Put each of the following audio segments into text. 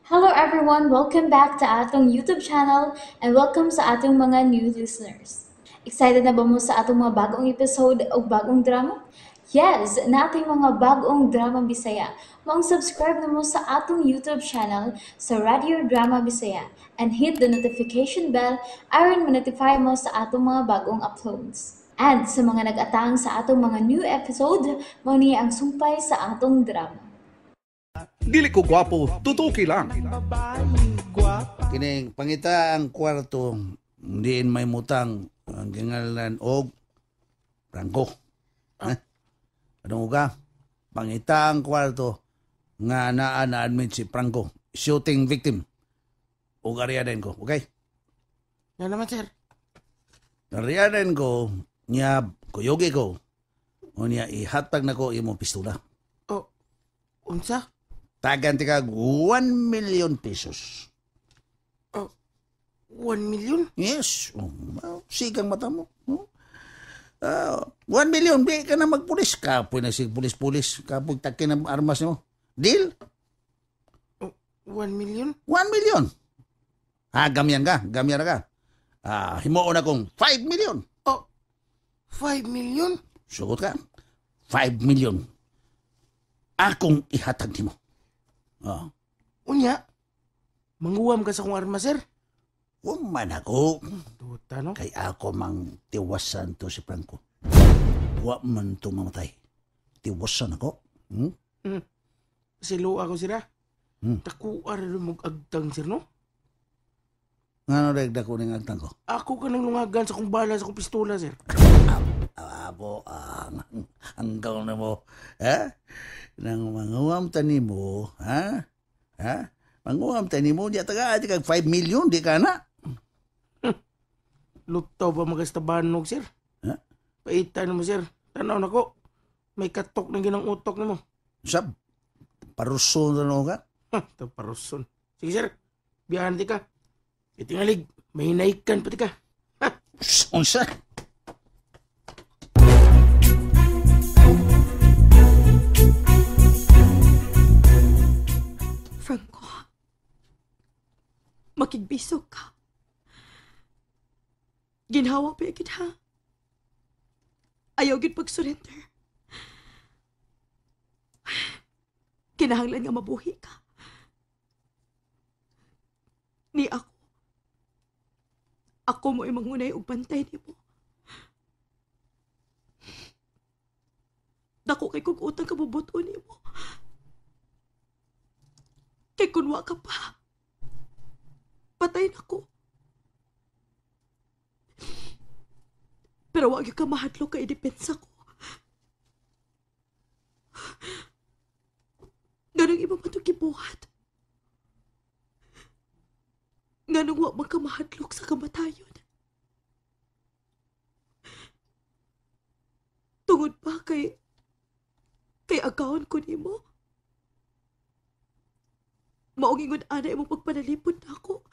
Hello everyone! Welcome back to atong YouTube channel and welcome sa atong mga new listeners. Excited na ba mo sa atong mga bagong episode o bagong drama? Yes! Nating mga bagong drama Bisaya. Maong subscribe na mo sa atong YouTube channel sa Radio Drama Bisaya and hit the notification bell aron ma-notify mo sa atong mga bagong uploads. And sa mga nag-atang sa atong mga new episode, mao ni ang sumpay sa atong drama. Dili ko gwapo, tutuki lang. Kining pangita ang kwarto, diin may mutang ang gingalan og Franco. Ha? Ano ka? Pangita ang kwarto nga naa na admit si Franco, shooting victim. Og ariaden ko, okay? Nga naman, sir. Ariaden ko, niya kuyugi ko. O niya ihatag na ko imong pistola. Oh, unsa? Tagan ti kag 1 million pesos. Oh, 1 million? Yes. Oh, sigang mata mo. Oh. 1 million, di ka na magpulis. Kapoy na si pulis-pulis. Kapoy takin ang armas mo. Deal? Oh, 1 million? 1 million. Ha, gamyan ka. Gamyan ka. Himuon akong 5 million. Oh, 5 million? Sugot ka. 5 million. Akong ihatag nimo. Oh. Unya, manguwam ka sa kong armas, sir. Human ako. Tuta, no? Kay ako mang tiwasan to si Franco. Wa man to mamatay. Tiwasan ako. Hmm? Hmm. Silo ako, sir, ah. Hmm. Takuar na mag-agtang, sir, no? Ngano dahil dako ning agtang ko? Ako ka nang lungagan sa kong bala sa kong pistola, sir. Abo, ang gaw na mo. Ha? Nang manguam tani mo, ha? Ha? Manguam tani mo, di taga, di kag 5 million, di ka na. Lutaw ba magastabanog, sir? Ha? Paitan mo, sir. Tanaw na ko. May katok ng ginang utok na mo. Sab, paruson na ka? Ha, ito paruson. Sige, sir. Biyahan di ka. Itingalig, may hinaikan pati ka. Ha? Unsa? Franco, makigbisog ka. Ginhawa pa yun, ha? Ayaw gid pag-surrender. Kinahanglan nga mabuhi ka. Ni ako. Ako mo imangunay og bantay nimo. Dako kay kog utang kabubuton nimo. Kay kunwa ka pa. Patay na ko. Pero wag ka mahadlok kay depensa ko. Ganong iba man itong gibuhat. Nganong wa man ka mahadlok sa kamatayon. Tungod pa kay agawon ko nimo. Maong ingon ana imong pagpanalipod na ako.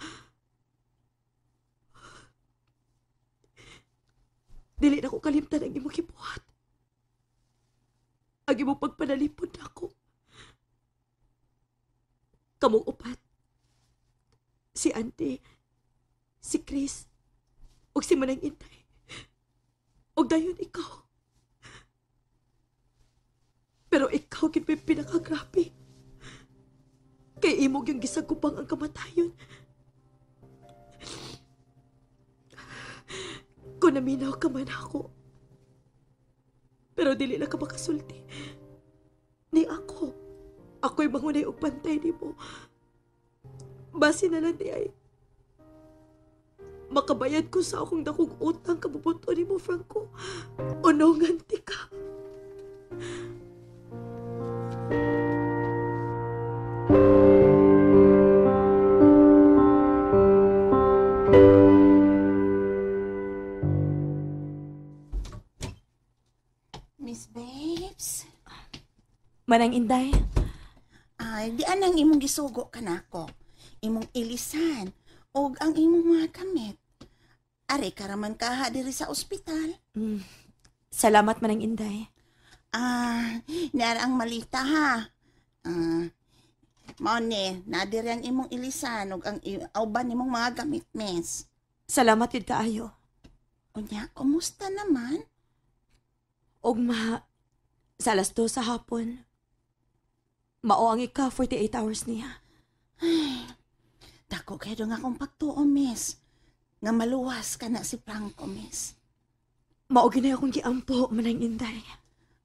Dili na ko kalimtan ang imong gibuhat. Ang imong pagpanalipod na ako. Kamong upat. Si Andy, si Chris, ug si Manang Inday. Ug dayon ikaw. Pero ikaw gid may pinakagrabe. Kay imong yung gisagupang ang kamatayon. Kung naminaw ka man ako, pero dili na ka makasulti. Ni ako, ako'y mangunay og pantay nimo. Base na lang di ay makabayad ko sa akong dakong utang kabubuto nimo, Franco. Unongan ti ka. Miss Babes? Manang Inday? Ay, di anang imong gisugo ka nako. Imong ilisan og ang imong mga gamit. Ari ka raman kaha diri sa ospital. Salamat, Manang Inday. Ah, niara ang malita ha. Mao ni, nadiri ang imong ilisan ug ang uban nimong mga gamit, miss. Salamat yun kaayo. Unya, kumusta naman? Ugma, sa alas 2 sa hapon, mao ang ika 48 hours niya. Ay, dako kayo nga akong pagtuo, miss. Nga maluwas ka na si Franco, miss. Mao ginay akong giampo, Manang Inday.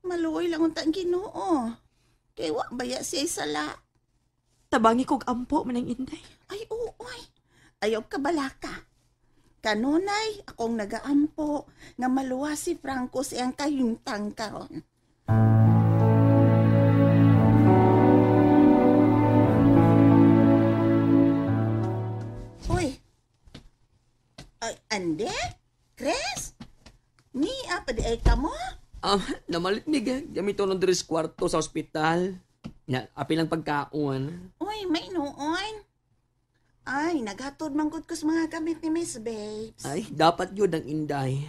Maluoy lang unta ang Ginoo. Kay wa baya siya sala. Tabangi kog ampo, Manang Inday. Ay, oo, ay. Ayaw ka balaka. Kanunay, akong nagaampo nga maluwas si Franco sa iyang kahimtang karon. Uy. Ay, ande? Chris? Ni, pa di ay ka mo? Namalit ni ga. Gamito ng 3 kwarto sa ospital. Ya, apil ang pagkaon. Uy, may noon. Ay, naghatod man gud ko sa mga gamit ni Miss Babes. Ay, dapat yun ang Inday.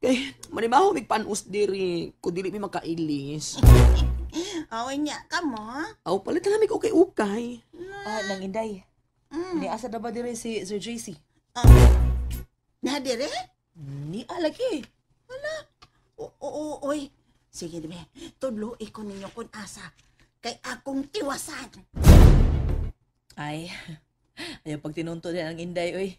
Kay, manimaho mig panus diri, kung dili mi makailis. Away niya, kamo? Aw, palit na lamig ukay-ukay. Ah, nang Inday. Ni asa na ba dire si Sir JC? Na dire? Ni lagi. Wala. Oo, oy. Sige, dibe. Tudlo ko ninyo kung asa. Kay akong tiwasan. Ay, ayaw pag tinunto din ang Inday, oy.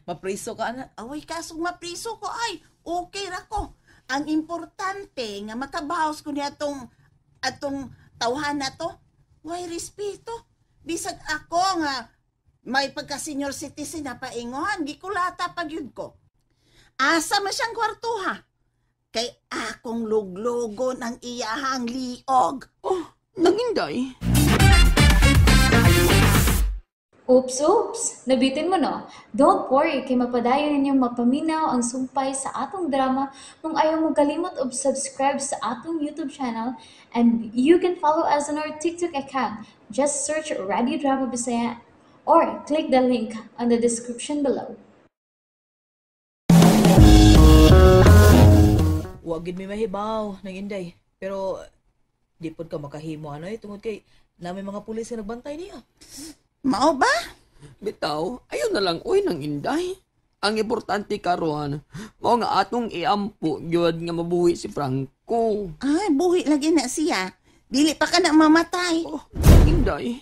Mapriso ka, ana. Away, kasong mapriso ko, ay. Okay ra ko. Ang importante nga makabawas ko niya atong tawhan na to. Way respeto. Bisag ako nga may pagka-senior citizen na paingon, gikulata pag yun ko. Asa man siyang kwartuha? Kay akong luglugon ang iyahang liog. Oh, nanginday. Oops, oops! Nabitin mo, no? Don't worry, kay mapadayon ninyong mapaminaw ang sumpay sa atong drama kung ayaw mo kalimot og subscribe sa atong YouTube channel, and you can follow us on our TikTok account. Just search Radio Drama Bisaya or click the link on the description below. Wa gid mi mahibaw nang Inday, pero di pod ka makahimo ano tungod kay nami mga pulis nga nagbantay niya. Mao ba? Bitaw, ayon na lang oy nang Inday. Ang importante karon, mao nga atong iampo gyud nga mabuhi si Franco. Ay, buhi lagi na siya. Dili pa ka na mamatay. Oh, Inday.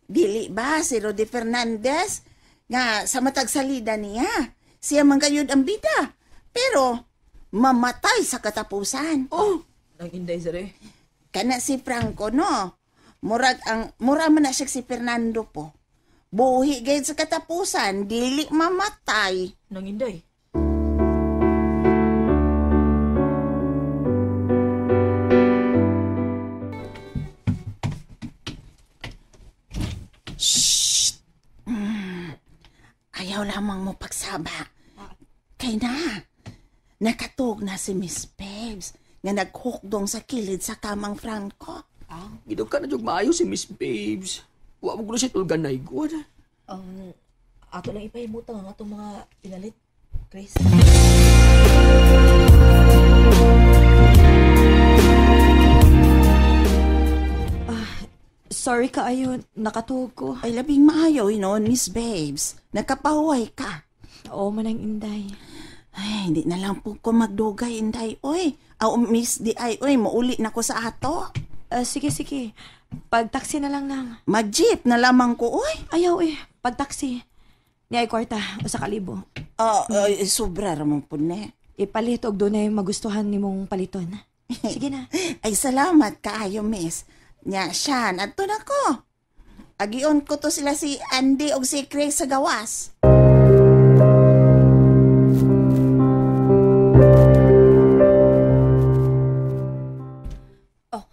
Dili ba si Rudy Fernandez nga sa matag salida niya? Siya man gayud ang bida. Pero mamatay sa katapusan. Oh, nang Inday sir. Kana si Franco no. Murag ang mura man na siya si Fernando po. Buhi gayud sa katapusan, dili mamatay. Nang Inday. Shh. Ayaw lamang mo pagsaba. Kay na, nakatug na si Miss Babes nga naghukdong sa kilid sa kamang Franco. Ah, gidog ka na jug maayo si Miss Babes. Wa mo gulo siya tulgan na igod. Ato lang ipahimutang ang atong mga pinalit, Chris. Sorry kaayo, nakatuog ko. Ay, labing maayo noon, Miss Babes. Nakapahuway ka. Oo, Manang Inday. Ay, hindi na lang po ko magdugay, Inday. Oy, aw, Miss Di ay, oy, mauli na ko sa ato. Sige, sige. Pag-taxi na lang nang. Mag-jeep na lamang ko, oy. Ayaw eh, pag-taxi. Ni ay kwarta, 1,000. Sobra ramon po ne. Ipalit og dunay magustuhan nimong paliton. Sige na. Ay, salamat kaayo, Miss. Nya, siyan, adto na ko. Agion ko to sila si Andy og si Craig sa gawas. Oh.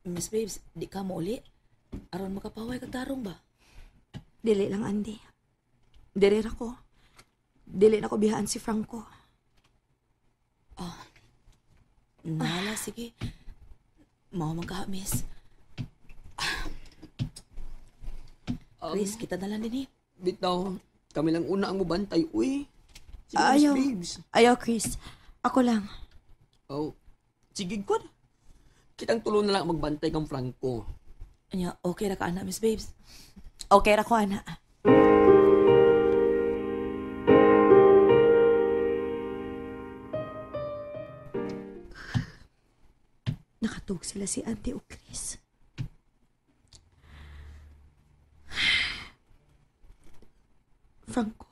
Miss Babes, di ka mo uli? Aron makapaway kag tarong ba? Dili lang, Andy. Dili ra ko. Dili na ko bihaan si Franco. Oh. Nala, sige. Mao man ka, miss. Chris, kita na lang din eh. Bitaw, kami lang una ang mubantay, uy. Sige, Ayaw. Miss Babes. Ayaw, Chris. Ako lang. Oh, sige, God. Kitang tulo na lang ang magbantay kang Franco. Anya, okay ra ka ana, Miss Babes. Okay ra ko ana. Nakatug sila si Auntie o Chris. Franco,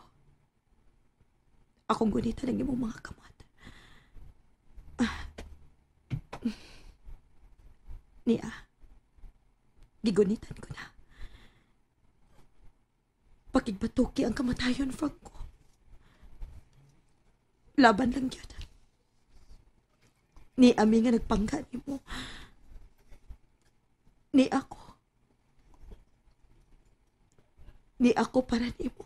akong gunita lang imong mga kamot. Ah. Niya, gigunitan ko na. Pakigbatuki ang kamatayon, Franco. Laban lang yun. Ni ami nga nagpangga nimo. Ni ako. Ni ako para nimo.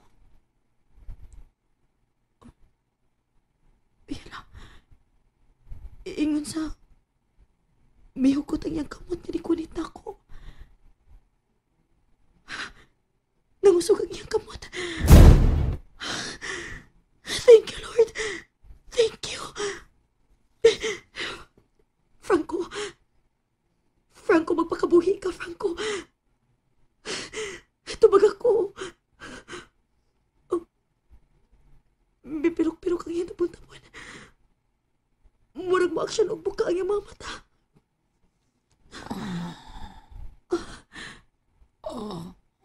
Yala. Ingon sa mihugot ang iyang kamot nga nikunit na ako. Nangusog ang iyang kamot. Thank you, Lord. Thank you. Franco. Franco, magpakabuhi ka, Franco. Tubag ako. Oh. Bipirok-pirok ang iyang tabon-tabon. Murag mo aksyon og buka ang iyang mga mata.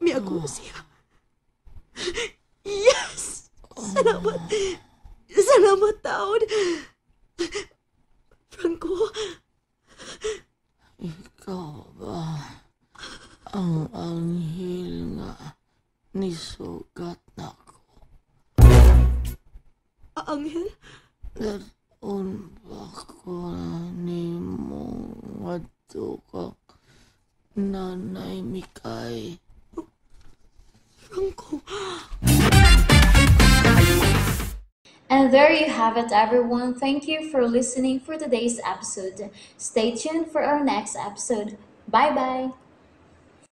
Miago siya. Yes! Salamat! Salamat, taon! Franco, Ikaw ba ang anghel nga nisugat nako? Anghel? Daton ba ko na nimo ngadto kang Nanay Mikay? Franco. And there you have it, everyone. Thank you for listening for today's episode. Stay tuned for our next episode. Bye bye.